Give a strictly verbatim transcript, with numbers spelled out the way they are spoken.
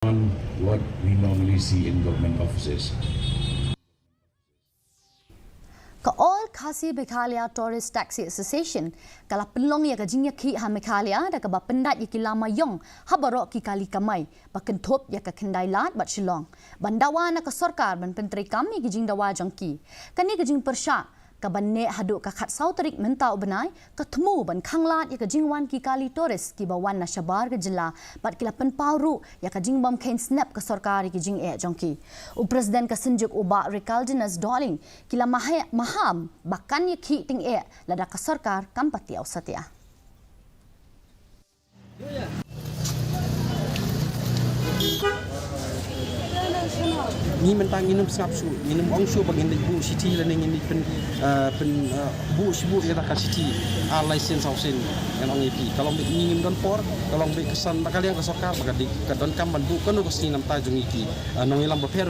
What we normally see in government offices. Ka All Khasi Meghalaya Tourist Taxi Association ka la pynlong ïa ka jingïakhih ha Meghalaya da kaba pyndait ïa ki lama ïong ha baroh ki kali kamai ba kynthup ïa ka Khyndai Lad bad Shillong ban dawa na ka sorkar ban pyntreikam ïa ki jingdawa jong ki. Kane ka jingpyrshah ka ban neh haduh ka khatsaw tarik mynta u bnai, ka thmu ban khanglad ïa ka jingwan ki kali tourist kiba wan na shabar ka jylla bad ki la pynpaw ruh ïa ka jingbym kheiñ snep ka sorkar ïa ki jingeh jong ki. U President ka Synjuk u Bah Recaldinus Dohling, ki la mahe-, maham ba kan ïakhih tyngeh lada ka sorkar kam patiaw satia. Ngi mynta ngin ym sngap shuh, ngin ym ong shuh ba ngin dei buh shithi lane ngin dei pyn, eh, pyn, eh, buh shibun ïa ka shithi ar lai sien saw sien. Ngan ong ïa phi, ka long ba ngi ngim don por, ka long ba ka san ba ka liang ka sorkar ba ka dei ka donkam ban buh kano ka sngi namta jong ngi ki, eh, nongïalam bapher